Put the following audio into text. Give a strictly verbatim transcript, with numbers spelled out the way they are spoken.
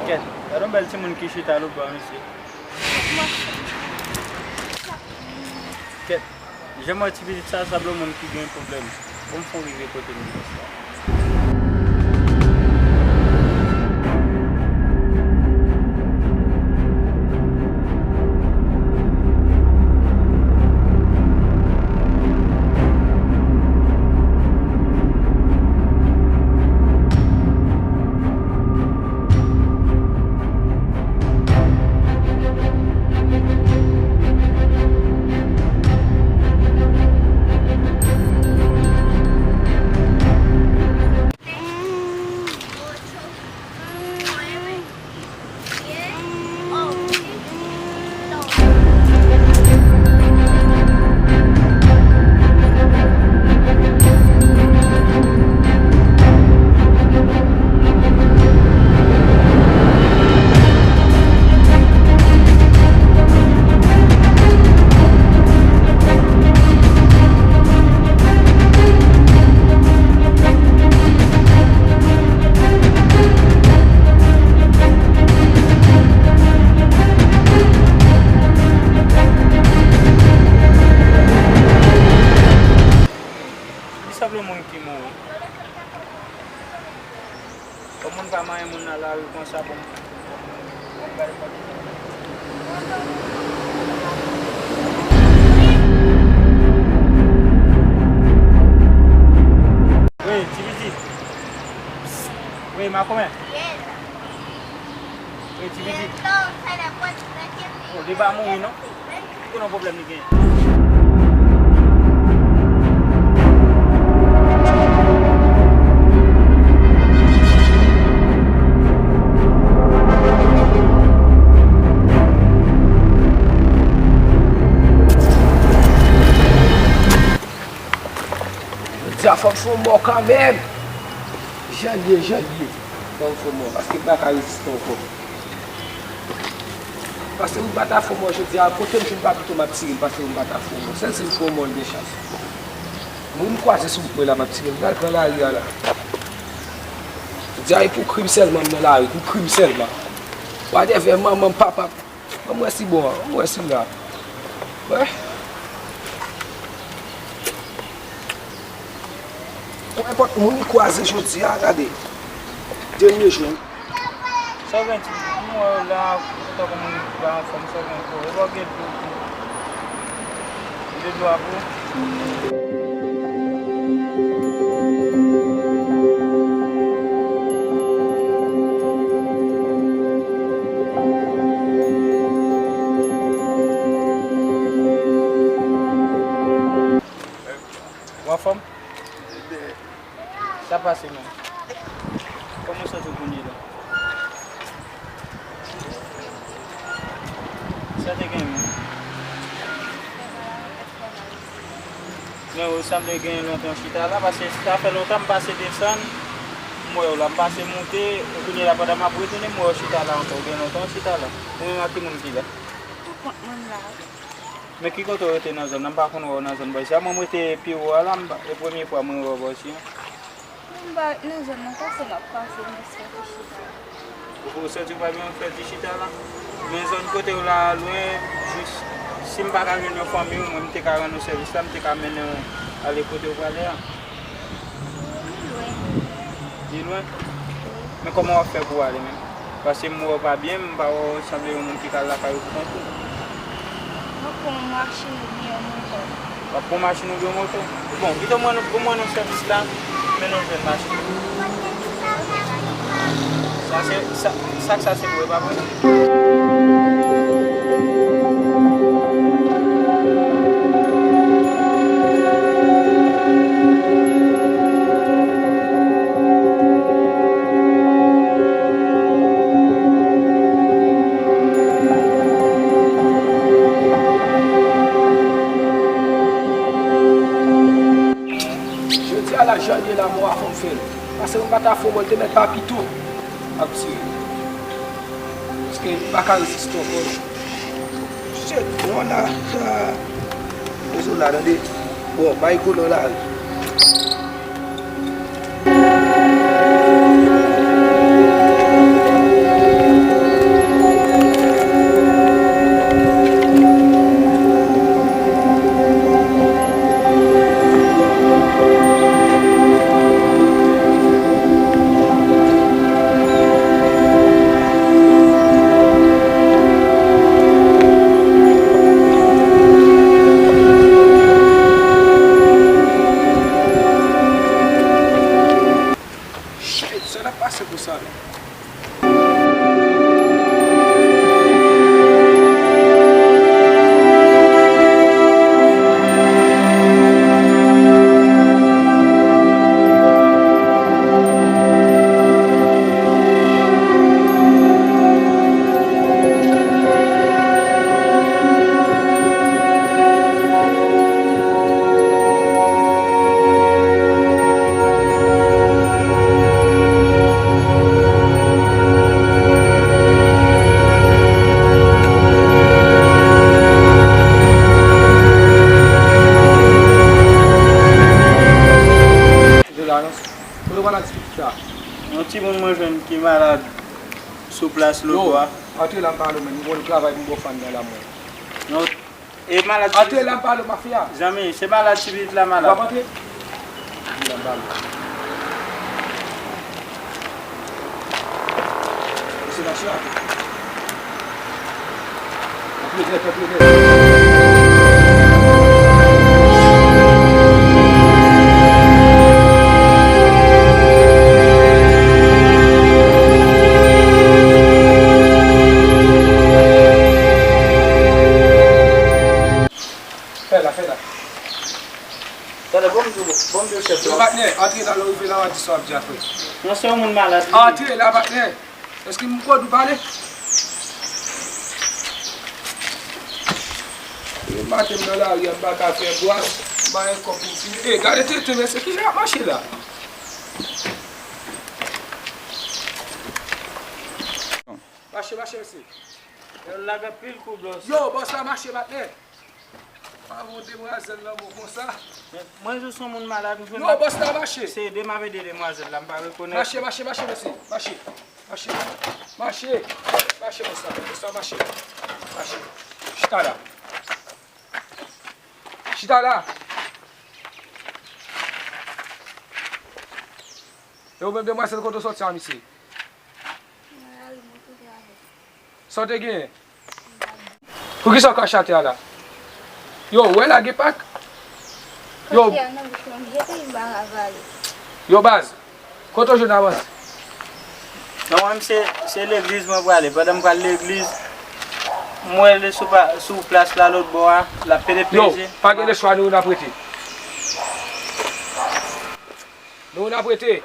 Kèt, gade yon bèl timoun ki chita lòtbò a, mesye. Kèt, jan m wè ti pitit sa, sa vle yon moun ki gen pwoblèm. Bon, m fon rive kote m ye sa. Li sanble moun ki mouri. Yon moun pa manyen moun nan lari konsa, bon. Wi, Ti Piti. Wi, makomè. Wi, Ti Piti. Oh, li pa mouri, non? Ki non pwoblèm li genyen? Jodi a fò m fè yon mò kanmenm. Jan l ye, jan l ye. Fò m fè yon mò, paske m pa ka reziste ankò. Pase m bat a fon mò jodi a, kote m jwenn papito m ap tire m, pase m bat a fon mò. Sèl si m fon mò, l gen chans. Moun m kwaze sou wout mwen la, m ap tire m, m pral pran lari a la. Jodi a, e pou krim sèlman m nan lari, pou krim sèlman. Wadèvè, manman m, papa m, ban m wè si bon an, ban m wè si m la. Wè. Pou nenpòt moun m kwaze jodi a, gade. Dènye jou. Sa w gen, Ti Piti? M wè w la, ou tankou moun ki pa anfòm, sa w gen pou w? E pa w gen dlo tou? Ou gen dlo a pou w? Ou anfòm? Sa pase menm? Kòman w santi w kounye la? Sa te gen menm? Men ou sanble gen lontan w chita la, paske sa fè lontan m pase desann, m wè w la, m pase monte, e kounye la pandan m ap retounen, m wè w chita la ankò, ou gen lontan w chita la. Ou menm ak ki moun ki la? Pou kont mwen m la. Men ki kote w rete nan zòn nan? M pa konn wè w nan zòn bò isi a. Mwen, m rete pi wo a la, m pa, e premye fwa mwen wè w bò isi a. Mwen, m pa ret nan zòn nan, pase m ap pase, m jis fè ti chita. Ou santi w pa byen, w fè ti chita la? Men zòn kote w la a lwen, jis, si m pa ka jwenn yon fanmi w, mwen, m te ka rann ou sèvis la, m te ka mennen w ale kote w prale a. Li lwen. Li lwen? Wi. Men kòman w ap fè pou w ale menm? Paske m wè w pa byen, m pa wè w sanble yon moun ki ka al lakay ou pou kont ou. M ap pran yon machin oubyen yon moto. W ap pran yon machin oubyen yon moto? Bon, pito mwen, ban mwen nan sèvis la, men nou jwenn machin. Sa se, sa, sa k sa se pou e pa vre? Jodi a la, jan l ye la, mò a fò m fè l. Pase m bat a fon mò, l te mèt pa pito ap tire. Paske m pa ka reziste ankò. Shit, mò la. Rezo la, tande. Bon, bay kolon la. Moun mwen jwenn ki malad sou plas lòtbò a. Antre la m pale w, men m gon travay pou m ba w fann nan la mwen. Non, e malad. Antre la m pale w, mafya. Zanmi, se malad ti pitit la malad. W ap antre? Antre la m pale w. Mesye, mache a. Antre nèt, antre nèt. Fè la, fè la. Tande, bon m di w, bon m di w chèf la. Yo, patnè, antre la, lè w rive la, w a di sa w ap di apre. Non, se yon moun malad li ye. Antre la, patnè. Èske m pwodui pale? Yo maten m nan lari a, m pa ka fè bwas, m pa gen kòb pou m fini. E, gade tete, mesye, kilè y ap mache la? Mache, mache, mesye. Yo lage anpil kou bòs. Yo, bòs la mache, patnè. Pa voye demwazèl nan men w konsa. Mwen jis yon moun malad, m jwenn. Non, bòs la mache. Se ede m ap ede demwazèl la, m pa rekonèt. Mache, mache, mache, mesye. Mache. Mache. Mache. Mache konsa. Konsa, mache. Mache. Chita la. Chita la. E ou menm, demwazèl, kote w soti a, mesye? Mwen ale, mwen kote avè. Sa w te genyen? Poukisa w kache atè a la? Yo, ou wè la gen pak? Yo. Kache a nan bouch mwen, m jete l, m pa ka pale. Yo, baz, kote w jwenn avans? Non, mwen, se, se legliz mwen prale. Pandan m pral legliz, m wè li sou pa, sou plas la lòtbò a, l ap pede peje. Yo, pa gen lechwa, nou youn ap rete. Nou youn ap rete.